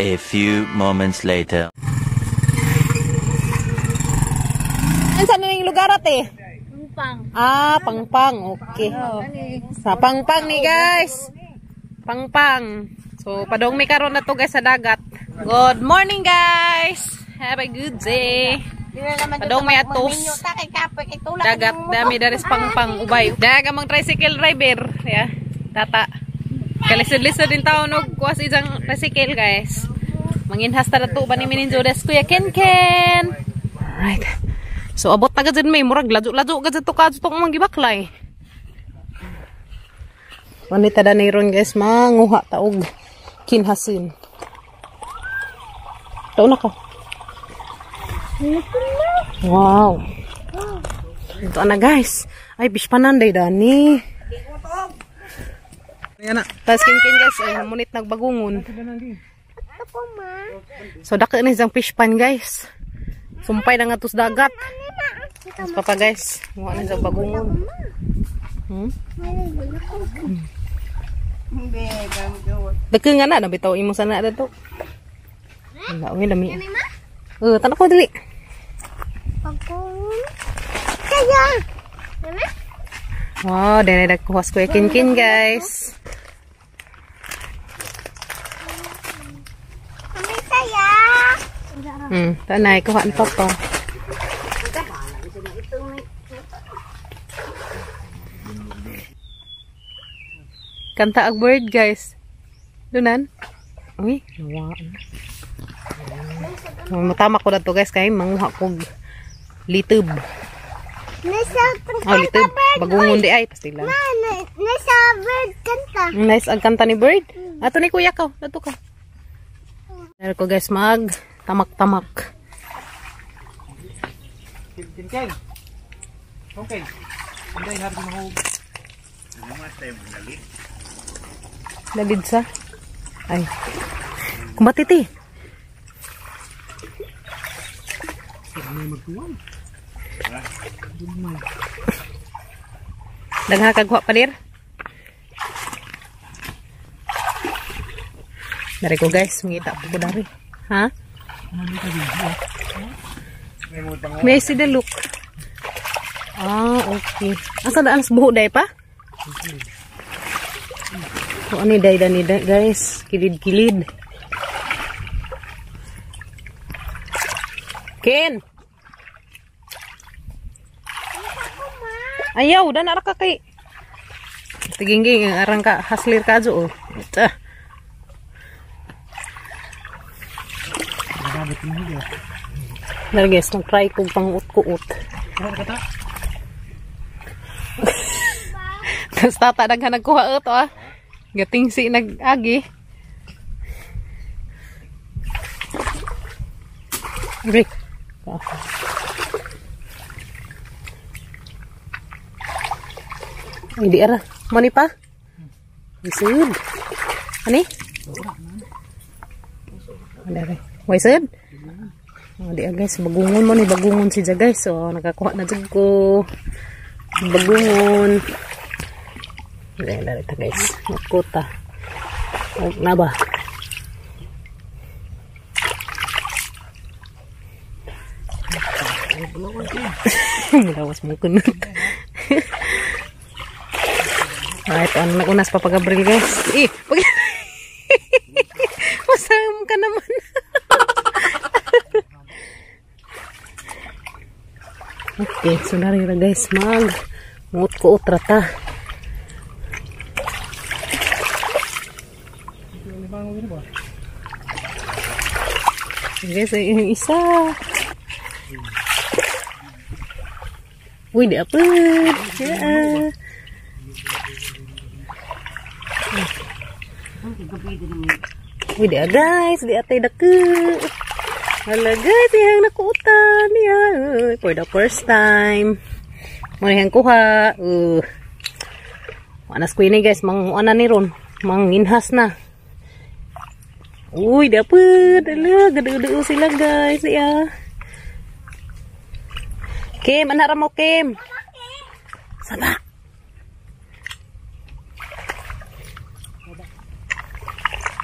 A few moments later. Saan na yung lugar ate? Pangpang. Ah, Pangpang. Okay. Sa Pangpang ni guys. Pangpang. So, padong may karon na to guys sa dagat. Good morning guys. Have a good day. Padong may atos. Dagat. Dami daris Pangpang. Ubay. Daga mang tricycle driver. Yeah. Tata. Kalisod-lisod din tao no kuha sa isang tricycle guys. Manginhas ta to ba ni Mininjudes Kuya Ken Ken. Alright. So abot na gazin may murag ladyo-ladyo gazin to kadto tong manggibaklay. Manita da ni ron guys manguha taog kinhasin. Tao na ka. Wow. Ito na guys. Ay bispananday dani. Tapos kin kin guys ay munit nagbagungon. So dako ni isang fish pan guys. Sumpay na nga tos dagat. Tapos papa guys, nguha na sa bagungon. Dako nga na, nabitaw imo sana dito. Wala, okay, lami. Tanak ko dili. Kaya. Wow, dene nagkuha sa Kuya Kin-Kin guys. Tanay, kuha ni papa. Kanta ag bird guys. Dunan. Uy, nawa. Matama ko na to guys kay manguha kog litub. Nasa oh, litub. Bagungon di ay pastila. Nasa bird kanta. Nice ang kanta ni bird. Ato ni kuya ka, ato ka. Pero ko guys mag tamak-tamak. Kin-kin. Okay. Hindi harap mo. Lalid sa. Ay. Kumatiti. Daghan kag kuha palir. Dari ko guys, mangita ko dari. Ha? May see the look. Ah, okay. Asa daan sa buho day pa? So, ano day dani guys? Kilid-kilid. Ken! Ayaw, dan ara ka kay. Tigingging, arang ka, haslir ka jo. Ito. Dar guys, nag-try kong pang-ut-kuut. Tapos tata naghanag kuha ito ah. Gating si nag-agi. Rick. Ay, di ara. Mani pa? Isud. Ani? Ani? Waisud? Oh, di guys, bagungon mo ni bagungon si ja guys. So, nakakuha na jud ko. Bagungon. Dali dali ta guys. Nakuta. Og na ba? Mulawas mo kunot. Alright, ano nagunas pa pag-abril guys. Eh, pag masam ka naman. Okay, so nari ra guys, mag ngut ko trata. Guys, ay yung isa. Uy, di apod. Yeah. Uy, di guys, di atay dako. Hala guys, iyang nakuutan. Yeah. For the first time. Muna iyang kuha. Anas ko ini guys, manguha na ni ron. Manginhas na. Uy, dapat. Ala, gado-gado sila guys. Yeah. Kim, anara mo Kim. Sama.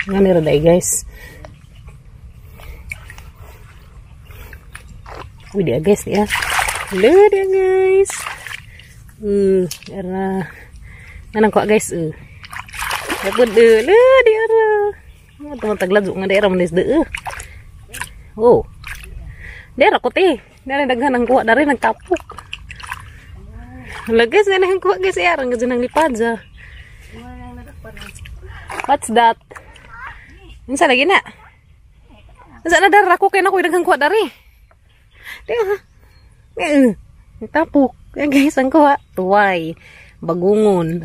Nga nira dai guys. Uy, dia guys ya. Hello dia guys. Era. Anang kuha guys. Dapat le dia ra. Teman tagladyo nga daerah manis de. Oh. Daerah ko te. Daerah daghan ang kuha dari nagtapok. Hala guys, daerah ang kuha guys, ang gadyo ng lipad. What's that? Unsa lagi na? Unsa na dara ko kay na ko daghang kuha dari. Di ha. Nagtapok. Guys, ang kuha tuway, bagungon.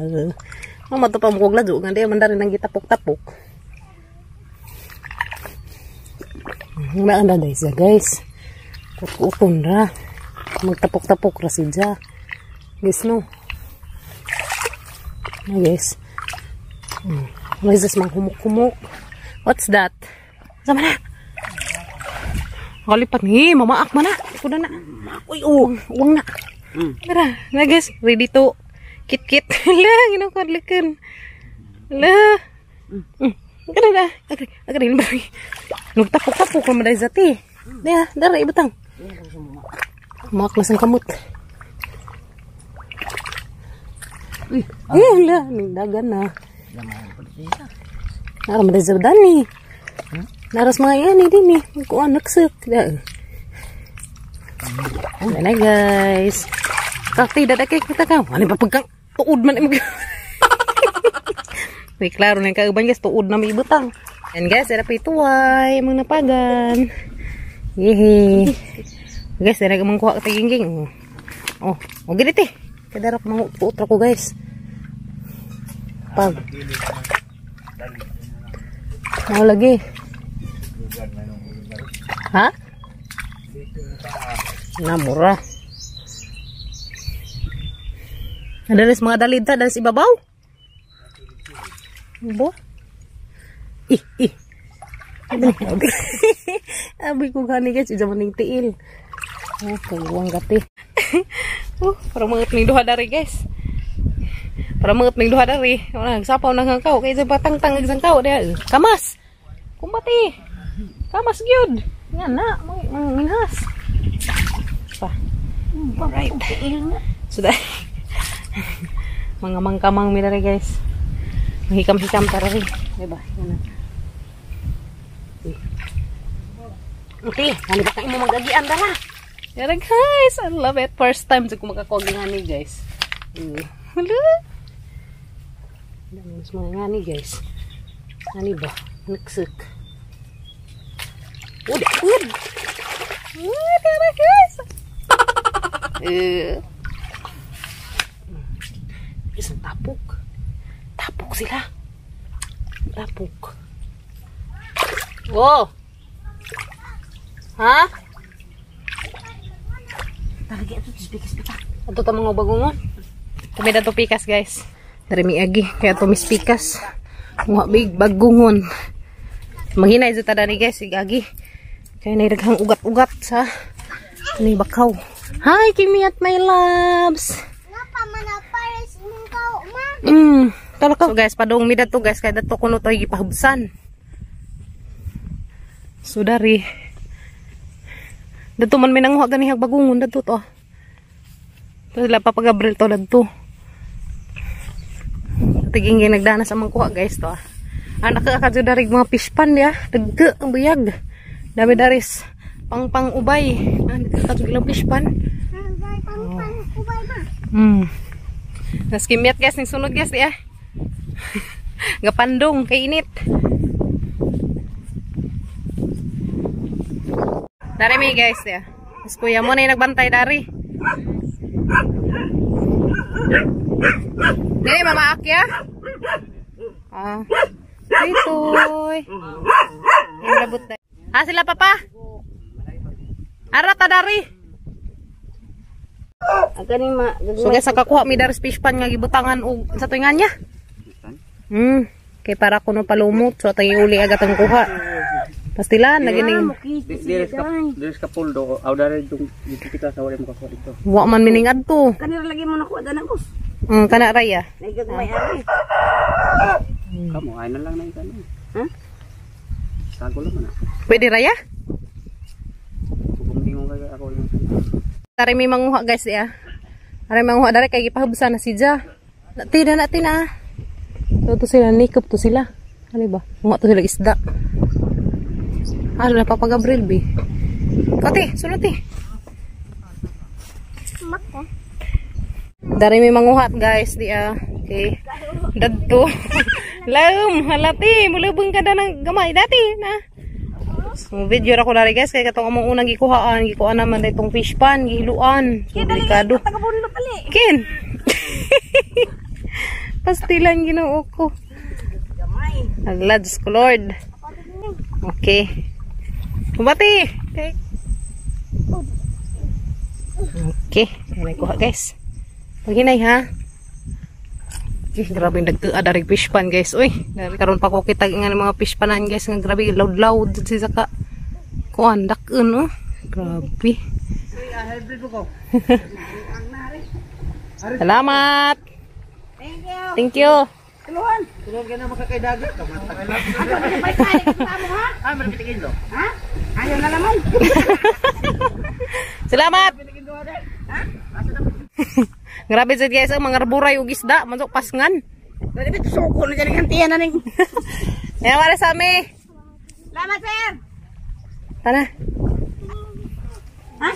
Mama to pa mo kog ladyo nga di man dari nang gitapok-tapok. Maanda guys, guys. Kutuon ra. Magtapok-tapok ra siya. Guys no. Na guys. Guys, mang humuk-humuk. What's that? Sama na. Kalipat ni, mamaak man na. Kuda na. Uy, oh, uwang na. Tara, na guys, ready to kit-kit. La, ginukadlikan. La. Kada na. Agri, agri bari. Nagtapok-tapok ra man zati. Dia, dara ibutang. Maklas ang kamot. Uy, la, nagdagan na. Nara man dani. Naras mga yan eh din eh. Kuan nagsek. Na guys. Kakti dadakay kita ka. Ano pa pagkang tuod man imong. May klaro na yung kauban guys, tuod na may ibutang. And guys, era pa ituway, mga napagan. Yehe. Guys, era ka mangkuha ka tagingging. Oh, oh ganit eh. Kadarap mga utra ko guys. Pag. Oh, lagi. Ha? Namura. Dalis mga dalid ta, dalis ibabaw. Bo? Ih, ih. Abi ko gani guys, ija maning tiil. Oh, kagwang gati. Oh, para mga ning duha dari guys. Para mga ning duha dari. Wala nagsapaw nang hangkaw kay sa batang-tang isang kaw diha. Kamas. Kumbati. Kamas gyud. Nga na, minhas. Pa. Alright. Sudah. Mga mangkamang mi dari guys. Hikam-hikam tara rin. Diba? Yan na. Okay, ano ba kayo mo mag-agian dara? Yan guys, I love it. First time sa kumakakuha nga ni guys. Hala. Dami mas mga nga ni guys. Ano ba? Nagsik. Ud, ud. Ud, tara guys. Isang tapok. Tapok sila. Tapok. Oh. Ha? Talagi ato pikas pita. Ato ta mga bagungon. Kami dato pikas guys. Dari miagi kaya to mis pikas. Mga big bagungon. Manghinay jud ta dani guys, agi. Kaya nay daghang ugat-ugat sa ni bakaw. Hi Kimi at my loves. Napa man pares imong kao ma. Talaka. So guys, padung mi dadto guys kay dadto kuno to gipahubsan. So dari dadto man may nanguha gani hag bagungon dadto to. To sila Papa Gabriel to dadto. Tiging nagdana sa mangkuha guys to. Anak ka kadyo dari mga fish pan ya, dagke ang buyag. Dami daris pang-pang ubay. Anak ka kadyo ilang fish pan. Pang-pang ubay ma. Nas kimyat guys ning sunod guys ya. Gapandong kay init. Dari mi guys ya. Mas kuya mo na yung nagbantay dari. Dili mama akya. Ah. Ditoy. Yung labot na. Ah sila papa. Ara ta dari. So guys, nakakuha mi dari fish pan nga gibutangan og sa tuingan niya. Kay para kuno palumot so atay uli agad ang kuha. Pastilan nagining. Diri ka puldo aw dari dong dito kita sa wala mo kakuha dito. Wa man mining adto. Kanira lagi mo nakuha dana boss. Kana raya. Naigag may ari. Kamo ay na lang na ikano. Ha? Sago lang man. Pwede raya? Kung ingon kay ako yung Tari may manguha guys ya. Tari manguha dari kay gipahubsa na si Ja. Nati na nati na. So to sila nikop to sila. Ano ba? Manguha to sila isda. Ano na Papa Gabriel bi. Kati, sulod ti. Mako. Dari may manguhat guys di ah. Okay. Dadto. Laom, halati, mulubong ka na ng gamay dati na. So, video ra ko dari guys kay katong among unang gikuhaan, gikuha naman dahil itong fish pan, gihiluan. So, delikado. Tagabunlo pali. Ken. Pastilan Ginoo ko. Gamay. Ala, Diyos ko Lord. Okay. Kumati. Okay. Okay. Yan ay kuha guys. Paghinay ha. Okay, grabe yung nagtua dari fish pan guys. Uy, dari karon pa ko kita nga ng mga fish panan guys nga grabe loud loud si saka. Kuan dakon oh. Grabe. Salamat. Thank you. Thank you. Tuluhan. Tulong ka na makakaidagat. May kain ka mo ha? Ah, meron pitikin do. Ha? Ayaw na naman. Salamat. Grabe jud guys, ang mga arburay ug isda, manok pasngan. Dali ba suko na dyan ang tiyan na ning. Yan wala sa ami. Salamat sir. Tana. Ha?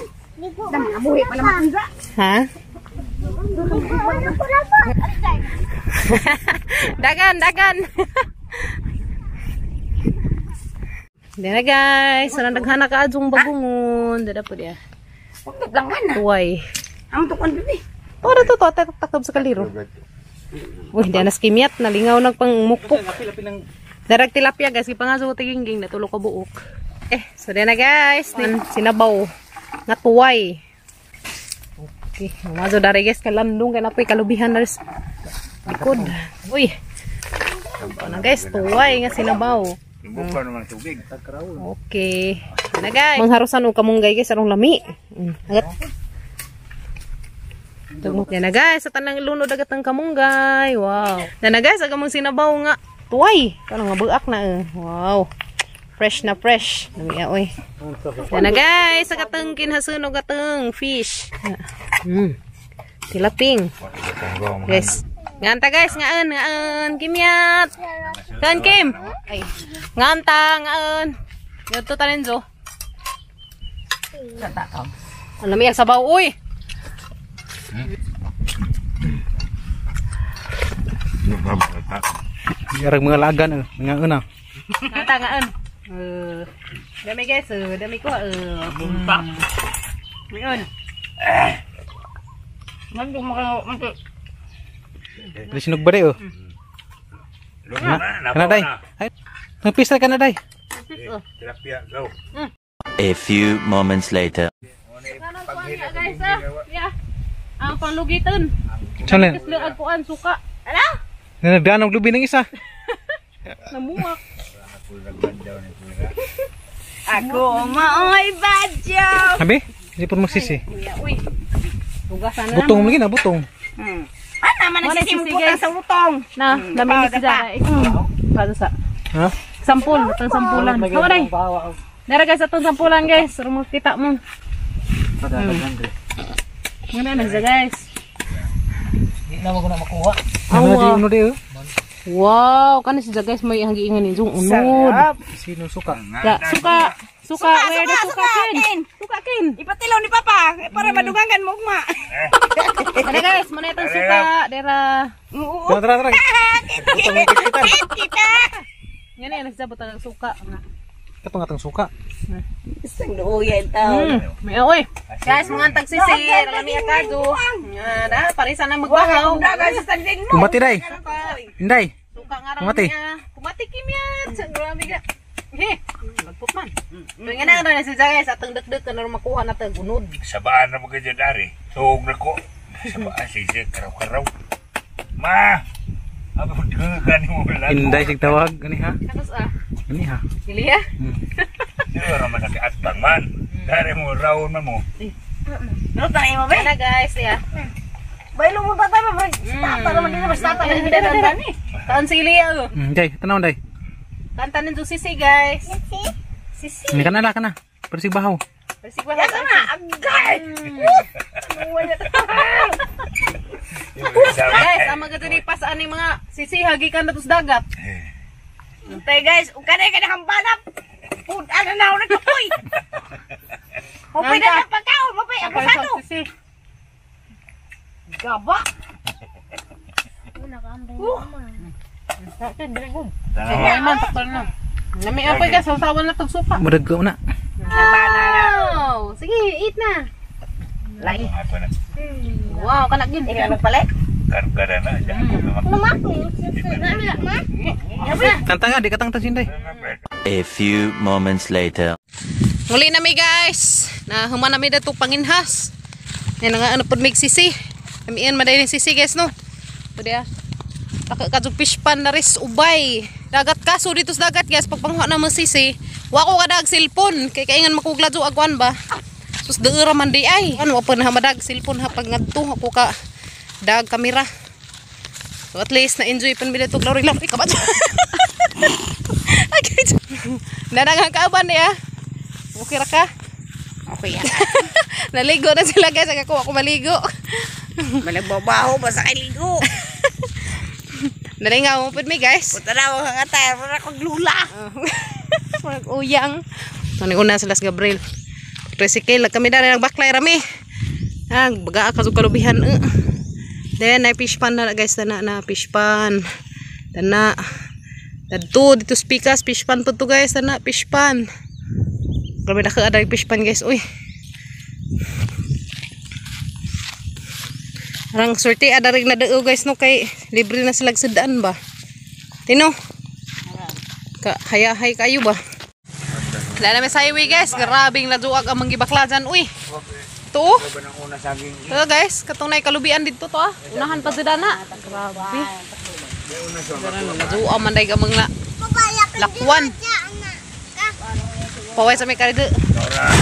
Da mga buhi pala matunza. Ha? Ano ko na ba? Dagan, dagan. Di na guys, sana naghana ka adjong bagungon. Dada po diya. Huwag lang ka na. Tuway. Ang tukon bibi. Ora to to tatakab sa kaliro. Uy, di na skimyat, nalingaw nagpang mukpok. Darag tilapia guys, gipangaso ko tigingging natulo ka buok. Eh, so di na guys, sinabaw nga tuway. Okay, mazo dari guys kalandong kay napoy kalubihan na ris. Likod. Uy. Ito na guys, tuway nga sinabaw. Buka naman tubig. Okay. Yan na guys. Mangharusan og kamunggay guys arong lami. Agat. Tugmok yan na guys, sa tanang lunod agat ang kamunggay. Wow. Yan na guys, aga mong sinabaw nga tuway. Kanang nga buak na eh. Wow. Fresh na fresh. Lami ah, oy. Yan na guys, sa kateng kinhasunog kateng fish. Tilaping. Guys. Nganta guys, ngaan, ngaan. Kimyat. Kan Kim. Ay. Nganta, ngaan. Yadto tanin zo. Ang lami ang sabaw, uy. Yarang mga lagan eh, mga una. Nganta, ngaan. Dami guys, dami ko. Bunta. Ngayon. Dili sinog ba oh. Kana day. Ay, nagpista ka na day. Tilapia, go. A few moments later. Guys, ah. Yeah. Ang panglugitan. Saan Kasi ang kuan suka. na? Nagdaan og lubi ng isa. Namuak. Ako maoy badyo. Abi, hindi po magsisi. Uy. Hugasan na. Butong lagi na, butong. Ana man Wala nagsisimputan sisi, guys. sa lutong. Na, naminis si Zara. Paano sa? Ha? Sampul, itong sampulan. Kamu day. Dara guys, itong sampulan guys. Rumah kita mo. Muna na siya guys. Ano di uno di oh. Wow, kani siya guys may hanggiingan ni Jung unod. Sino suka? Ya, suka. Suka, where the suka kin? Suka kin. Ipatilaw ni Papa para madugangan mo ugma. Dara guys, muna itong suka. Dara. Oo. Tara, tara, tara. Kita. Yan na, nagsabot ang suka. Katong atong suka. Isang luuyan taon. May oy. Guys, mga tagsisi, kami akado. Nga na, parisa na magbahaw. Dagan sa sanding mo. Kumati day. Inday. Suka nga raw Kumati. niya. Kumati kimyat. Grabe ka. He, magpok man. So nga na na si guys, atong dagdag ka na makuha na tag unod. Sabaan na mga dyan, ari. Tuog na ko. Sabaan, sisi, karaw-karaw. Ma! Apa dugan mo lang. Inday sig tawag gani ha. Kanos ah. Gani ha. Dili ha? Siguro naman nakaatbang man. Dari mo, raon man mo. Pero tayo mo ba? Na guys, ya. Baylo mo tata ba? Tata naman din mas tata na hindi dan eh. Taon si Ilya oh. Day, tanaw day. Kanta ninyo sisi, guys. Sisi. Hindi ka na, ka na. Pero si bahaw. Persig wala ka na. Agay! Guys, ang mga diri pa saan mga sisi hagi ka na to sa dagat. Tay guys, ug kanay ka hambanap. Puta na na nagkapoy. Mapay na ng pagkaon, mapay ang pasado. Sisi. Gaba. Sige man, takpan na. Nami apoy guys, usawan na tog suka. Murag ko na. Wow! Sige, eat na. Lagi. Wow, kanak gin. Ikaw nagpalit? Kargara na. Tanta nga, di ka tangta sinday. A few moments later. Muli na mi guys. Na human na mi dato panginhas. Yan nga ano pod mig sisi. Amian maday ni sisi guys no. Pwede ah. Taka ka fish pan na ris ubay. Dagat kaso dito sa dagat guys pagpanghuha na mo sisi. Wa ko kadag cellphone kay kaingan makugla jo agwan ba. Sus deura man di ay. Ano wa pa na madag cellphone ha pag ngadto ako ka dag kamera. So at least na enjoy pan mi dito laro lang ka ba. Okay. Nanangang kauban niya. Okay ra ka? Okay. Naligo na sila guys. Ako ako maligo. Malagbabaho ba sa kaligo? Nalingaw mo pud mi guys. Puta na ako nga tayo, para kong lula. Murag uyang. So ni una sila sa Gabriel. Tricycle kami dali nagbaklay rami. Ah, baga ka kalubihan. Then na fish pan na guys, na na fish pan. Dana. Dadto dito spikas fish pan pud to guys, dana fish pan. Grabe na ka fish pan guys. Uy. Rang sorte ada rin na dao guys no kay libre na sila sa daan ba. Tino. Ka hayahay kayo ba? Wala namin sa highway guys. Grabing naduag ang manggibakla dyan. Uy. Ito oh. Ito guys. Katong na kalubian dito to ah. Unahan pa sila na. Grabe. Naduag man dahil gamang na. Lakwan. Paway sa may karido. Ora.